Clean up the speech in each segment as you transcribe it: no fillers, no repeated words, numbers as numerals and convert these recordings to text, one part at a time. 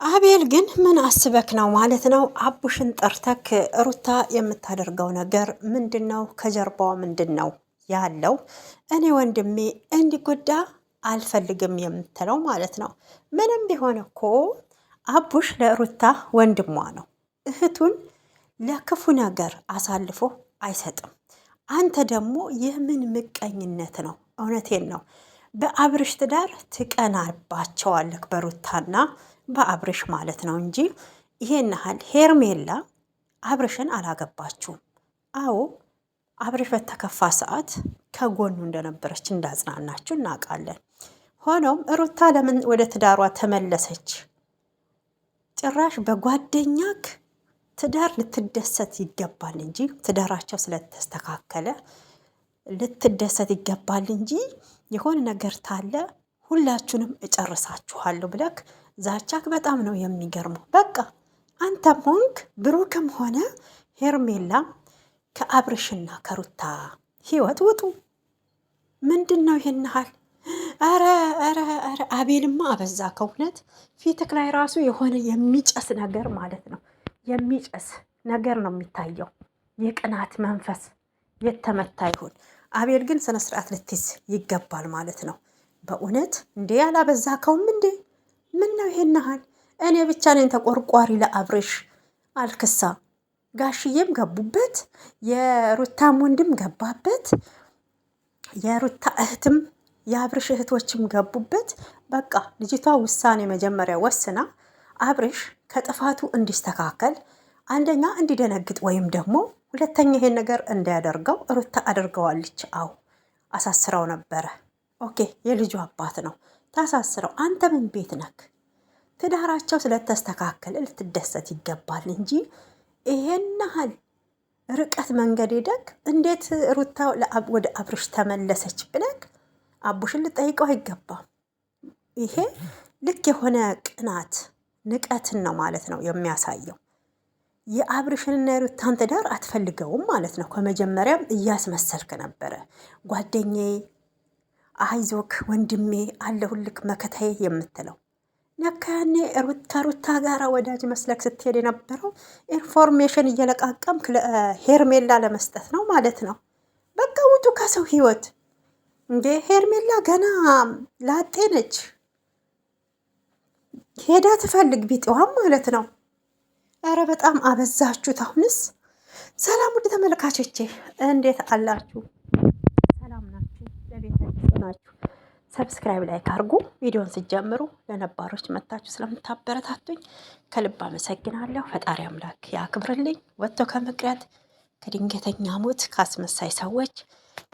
አቤል ግን ምን አስበክ ነው ማለት ነው? አቡሽን ጠርተክ ሩታ የምታደርገው ነገር ምንድን ነው? ከጀርባዋ ምንድን ነው ያለው? እኔ ወንድሜ እንዲጎዳ አልፈልግም የምትለው ማለት ነው። ምንም ቢሆን እኮ አቡሽ ለሩታ ወንድሟ ነው። እህቱን ለክፉ ነገር አሳልፎ አይሰጥም። አንተ ደግሞ የምን ምቀኝነት ነው? እውነቴን ነው። በአብርሽ ትዳር ትቀናባቸዋለህ በሩታና በአብርሽ ማለት ነው እንጂ ይሄን ያህል ሄርሜላ አብርሽን አላገባችሁም። አዎ አብርሽ በተከፋ ሰዓት ከጎኑ እንደነበረች እንዳጽናናችሁ እናውቃለን። ሆኖም ሩታ ለምን ወደ ትዳሯ ተመለሰች? ጭራሽ በጓደኛክ ትዳር ልትደሰት ይገባል እንጂ ትዳራቸው ስለተስተካከለ ልትደሰት ይገባል እንጂ የሆነ ነገር ታለ ሁላችሁንም እጨርሳችኋለሁ ብለክ ዛቻክ በጣም ነው የሚገርመው። በቃ አንተም ሆንክ ብሩክም ሆነ ሄርሜላ ከአብርሽና ከሩታ ህይወት ውጡ። ምንድን ነው ይሄን ያህል? ኧረ ኧረ ኧረ አቤልማ አበዛ። ከእውነት ፊትክ ላይ ራሱ የሆነ የሚጨስ ነገር ማለት ነው የሚጨስ ነገር ነው የሚታየው። የቅናት መንፈስ የተመታ ይሁን። አቤል ግን ስነ ስርዓት ልትይዝ ይገባል ማለት ነው። በእውነት እንዴ ያላበዛከውም እንዴ? ምን ነው ይሄን ያህል? እኔ ብቻ ነኝ ተቆርቋሪ ለአብርሽ አልክሳ። ጋሽዬም ገቡበት፣ የሩታም ወንድም ገባበት፣ የሩታ እህትም የአብርሽ እህቶችም ገቡበት። በቃ ልጅቷ ውሳኔ መጀመሪያ ወስና አብርሽ ከጥፋቱ እንዲስተካከል አንደኛ እንዲደነግጥ ወይም ደግሞ ሁለተኛ ይሄን ነገር እንዳያደርገው ሩታ አድርገዋለች። አዎ አሳስረው ነበረ። Okay የልጁ አባት ነው ታሳስረው። አንተ ምን ቤት ነክ? ትዳራቸው ስለተስተካከለ ልትደሰት ይገባል እንጂ ይሄን ያህል ርቀት መንገድ ሄደክ እንዴት ሩታ ወደ አብርሽ ተመለሰች ብለክ አቡሽን ልጠይቀው አይገባም። ይሄ ልክ የሆነ ቅናት ንቀትን ነው ማለት ነው የሚያሳየው። የአብርሽንና የሩታን ትዳር አትፈልገውም ማለት ነው። ከመጀመሪያም እያስመሰልክ ነበረ። ጓደኛዬ፣ አይዞክ ወንድሜ፣ አለሁልክ መከታዬ የምትለው ለካ ያኔ ከሩታ ጋር ወዳጅ መስለክ ስትሄድ የነበረው information እየለቃቀምክ ሄርሜላ ለመስጠት ነው ማለት ነው። በቃ ውጡ ከሰው ህይወት እንዴ! ሄርሜላ ገና ላጤ ነች። ሄዳ ትፈልግ ቢጤዋም ማለት ነው። ኧረ በጣም አበዛችሁት። አሁንስ ሰላም ውድ ተመልካቾቼ እንዴት አላችሁ? ሰላም ናችሁ? ለቤት ናችሁ? Subscribe like አድርጉ። ቪዲዮን ስትጀምሩ ለነባሮች መታችሁ ስለምታበረታቱኝ ከልብ አመሰግናለሁ። ፈጣሪ አምላክ ያክብርልኝ። ወጥቶ ከመቅረት ከድንገተኛ ሞት ከአስመሳይ ሰዎች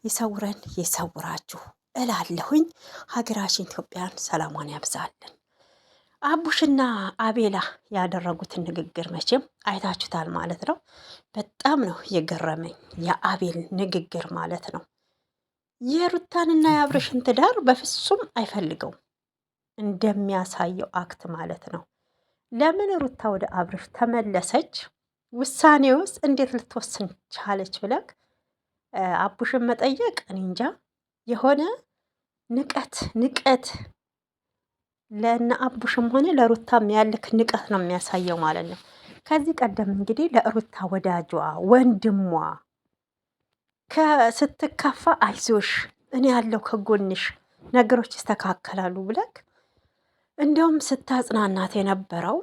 ይሰውረን ይሰውራችሁ እላለሁኝ። ሀገራችን ኢትዮጵያን ሰላሟን ያብዛልን። አቡሽና አቤላ ያደረጉትን ንግግር መቼም አይታችሁታል ማለት ነው። በጣም ነው የገረመኝ የአቤል ንግግር ማለት ነው። የሩታንና የአብርሽን ትዳር በፍጹም አይፈልገውም እንደሚያሳየው act ማለት ነው። ለምን ሩታ ወደ አብርሽ ተመለሰች? ውሳኔ ውስጥ እንዴት ልትወስን ቻለች ብለክ አቡሽን መጠየቅ እኔ እንጃ የሆነ ንቀት ንቀት ለእነ አቡሽም ሆነ ለሩታም ያለክ ንቀት ነው የሚያሳየው ማለት ነው። ከዚህ ቀደም እንግዲህ ለሩታ ወዳጇ ወንድሟ ስትከፋ አይዞሽ እኔ ያለው ከጎንሽ ነገሮች ይስተካከላሉ ብለክ እንደውም ስታጽናናት የነበረው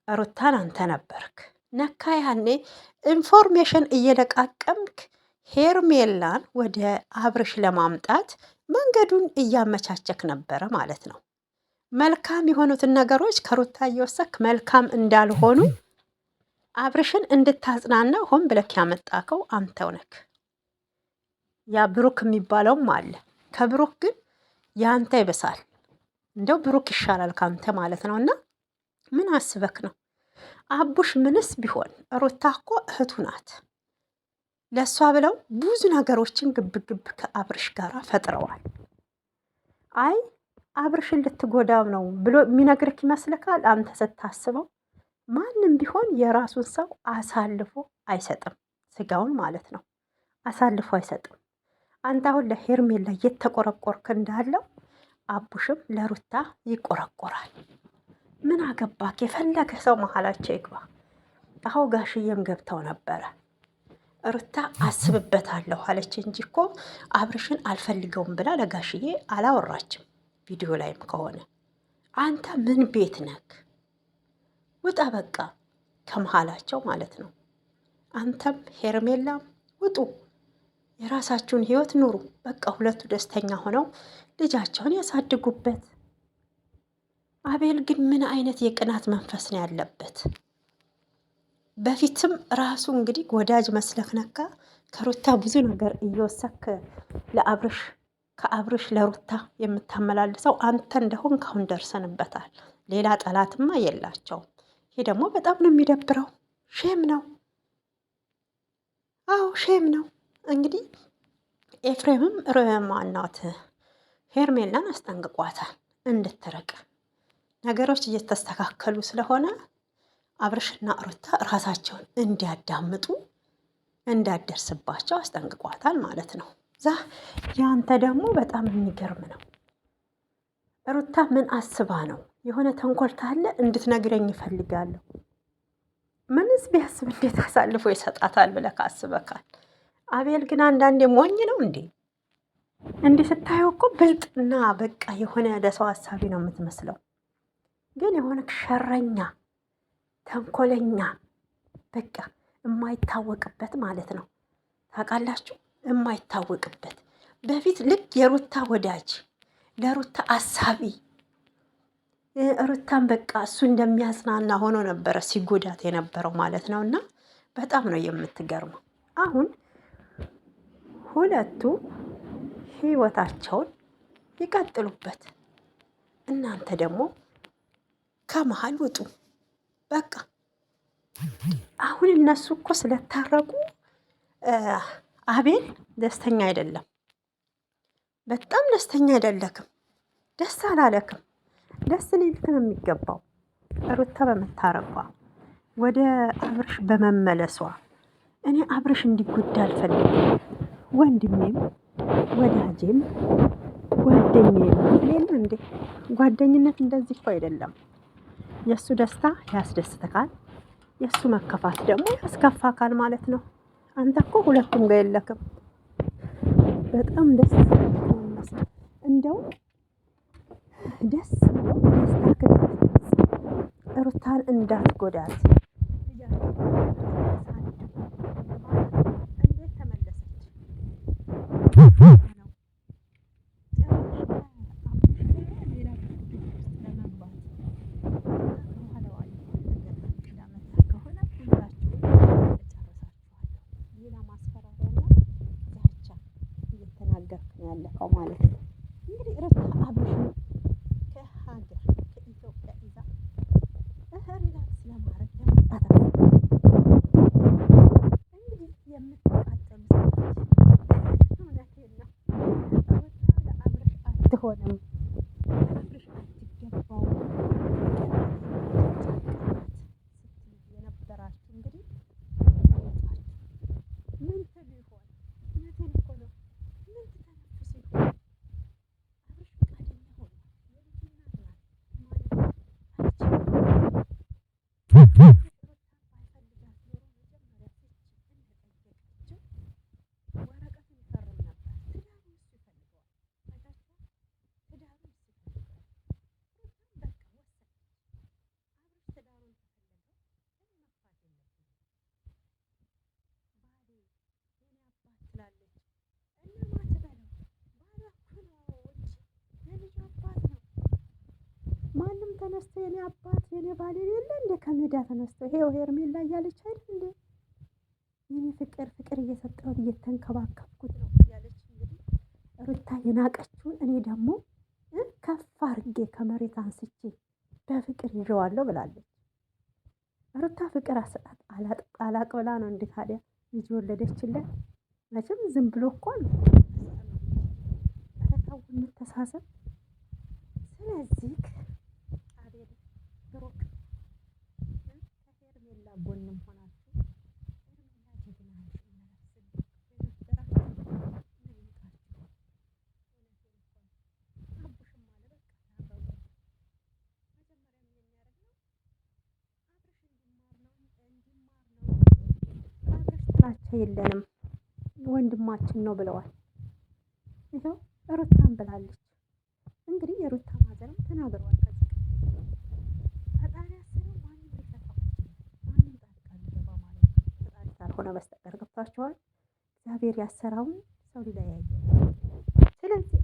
ሩታን አንተ ነበርክ። ነካ ያኔ information እየለቃቀምክ ሄርሜላን ወደ አብርሽ ለማምጣት መንገዱን እያመቻቸክ ነበረ ማለት ነው። መልካም የሆኑትን ነገሮች ከሩታ እየወሰክ መልካም እንዳልሆኑ አብርሽን እንድታጽናና ሆን ብለክ ያመጣከው አንተው ነክ። ያ ብሩክ የሚባለውም አለ። ከብሩክ ግን ያንተ ይበሳል። እንደው ብሩክ ይሻላል ካንተ ማለት ነው። እና ምን አስበክ ነው አቡሽ? ምንስ ቢሆን ሩታ እኮ እህቱ ናት። ለእሷ ብለው ብዙ ነገሮችን ግብግብ ከአብርሽ ጋር ፈጥረዋል። አይ አብርሽን ልትጎዳው ነው ብሎ የሚነግርክ ይመስልካል? አንተ ስታስበው ማንም ቢሆን የራሱን ሰው አሳልፎ አይሰጥም። ስጋውን ማለት ነው አሳልፎ አይሰጥም። አንተ አሁን ለሄርሜላ እየተቆረቆርክ እንዳለው አቡሽም ለሩታ ይቆረቆራል። ምን አገባክ? የፈለገ ሰው መሀላቸው ይግባ። አሁ ጋሽዬም ገብተው ነበረ። ሩታ አስብበታለሁ አለች እንጂ እኮ አብርሽን አልፈልገውም ብላ ለጋሽዬ አላወራችም። ቪዲዮ ላይም ከሆነ አንተ ምን ቤት ነክ? ውጣ በቃ ከመሀላቸው ማለት ነው። አንተም ሄርሜላም ውጡ፣ የራሳችሁን ህይወት ኑሩ። በቃ ሁለቱ ደስተኛ ሆነው ልጃቸውን ያሳድጉበት። አቤል ግን ምን አይነት የቅናት መንፈስ ነው ያለበት? በፊትም ራሱ እንግዲህ ወዳጅ መስለክ ነካ ከሩታ ብዙ ነገር እየወሰክ ለአብርሽ ከአብርሽ ለሩታ የምታመላልሰው አንተ እንደሆን ካሁን ደርሰንበታል። ሌላ ጠላትማ የላቸውም። ይሄ ደግሞ በጣም ነው የሚደብረው። Shame ነው። አዎ shame ነው። እንግዲህ ኤፍሬምም ማናት ሄርሜላን አስጠንቅቋታል እንድትርቅ ነገሮች እየተስተካከሉ ስለሆነ አብርሽና ሩታ ራሳቸውን እንዲያዳምጡ እንዳደርስባቸው አስጠንቅቋታል ማለት ነው። ዛ ያንተ ደግሞ በጣም የሚገርም ነው። ሩታ ምን አስባ ነው? የሆነ ተንኮል ካለ እንድትነግረኝ ይፈልጋለሁ። ምንስ ቢያስብ እንዴት አሳልፎ ይሰጣታል ብለህ ካስበካል። አቤል ግን አንዳንዴ ሞኝ ነው እንዴ! እንዲህ ስታየው እኮ ብልጥና በቃ የሆነ ለሰው ሀሳቢ ነው የምትመስለው፣ ግን የሆነ ሸረኛ፣ ተንኮለኛ በቃ የማይታወቅበት ማለት ነው። ታውቃላችሁ፣ የማይታወቅበት በፊት ልክ የሩታ ወዳጅ ለሩታ አሳቢ ሩታን በቃ እሱ እንደሚያጽናና ሆኖ ነበረ ሲጎዳት የነበረው ማለት ነው። እና በጣም ነው የምትገርመው። አሁን ሁለቱ ህይወታቸውን ይቀጥሉበት፣ እናንተ ደግሞ ከመሀል ውጡ። በቃ አሁን እነሱ እኮ ስለታረቁ አቤል ደስተኛ አይደለም። በጣም ደስተኛ አይደለክም። ደስ አላለክም። ደስ ሊልክ ነው የሚገባው። ሩታ በመታረቋ ወደ አብርሽ በመመለሷ እኔ አብርሽ እንዲጎዳ አልፈልግም። ወንድሜም ወዳጄም ጓደኛዬም ሌለ እንዴ ጓደኝነት እንደዚህ እኮ አይደለም። የእሱ ደስታ ያስደስተካል፣ የእሱ መከፋት ደግሞ ያስከፋካል ማለት ነው። አንተ እኮ ሁለቱም ጋር የለክም። በጣም ደስ እንደው ደስ ብሎ ደስታ ሩታን እንዳትጎዳት እንዴት ተመለሰች? እየተናገርክ ነው ያለከው ማለት ነው። እንግዲህ ሩታ አብርሽን ከሀገር ከኢትዮጵያ ይዛ relax ለማድረግ ለመውጣት እንግዲህ የምትቃጠሉ ሰዎች እውነቴን ነው። ሩታ ለአብርሽ አትሆንም፣ ለአብርሽ አትገባውም ስትሉ የነበራችሁ እንግዲህ ምን ትሉ ይሆን? እውነቴን እኮ ነው። ምን ትተነፍሱ ይሆን? አብርሽ ፈቃደኛ ሆኗል። የልጁ እናት ናት ማለት አይችልም። ሩታን ባይፈልጋት ኖሮ መጀመሪያ ፍቺ እንደጠየቀችው ወረቀቱን ይፈርም ነበር። ትዳሩን እሱ ይፈልገዋል። አይታችኋል? ትዳሩን እሱ ይፈልገዋል። ሩታም በቃ ወሰነች። አብርሽ ትዳሩን ከፈለገው እኔ መግፋት የለብኝም ባሌ የኔ አባት ትላለች እና ማትበለው ባሏ እኮ ነው እንጂ የልጁ አባት ነው። ማንም ተነስቶ የኔ አባት የኔ ባል የሌለ እንደ ከሜዳ ተነስቶ ይሄው ሄርሜላ እያለች አይደል እንዴ የኔ ፍቅር ፍቅር እየሰጠሁት እየተንከባከብኩት ነው እያለች እንግዲህ ሩታ የናቀችውን እኔ ደግሞ ከፍ አድርጌ ከመሬት አንስቼ በፍቅር ይዤዋለሁ ብላለች። ሩታ ፍቅር አሰጣጥ አላቅ ብላ ነው እንዴ ታዲያ ልጅ ወለደችለት? መቼም ዝም ብሎ እኮ ነው። ኧረ ተው እንተሳሰብ። ስለዚህ አቤል ብሩክ ከሄርሜላ ጎንም ሆናችሁ ሄርሜላ ጀግና ነሽ የነበራችሁ ምን ይውጣችሁ? እውነቴን እኮ ነው። አቡሽም አለ በቃ ታረቁ። መጀመሪያም የሚያደርገው ጥላቻ የለንም ወንድማችን ነው ብለዋል። ይኸው ሩታን ብላለች። እንግዲህ የሩታ ማዘርም ተናግረዋል። ከዚህ ፈጣሪ ያሰረው ማንም ሊፈታው ማንም ጣልቃ ሊገባ ማለት ነው ፈጣሪ ካልሆነ በስተቀር ገብቷቸዋል። እግዚአብሔር ያሰራውን ሰው ሊለያየው። ስለዚህ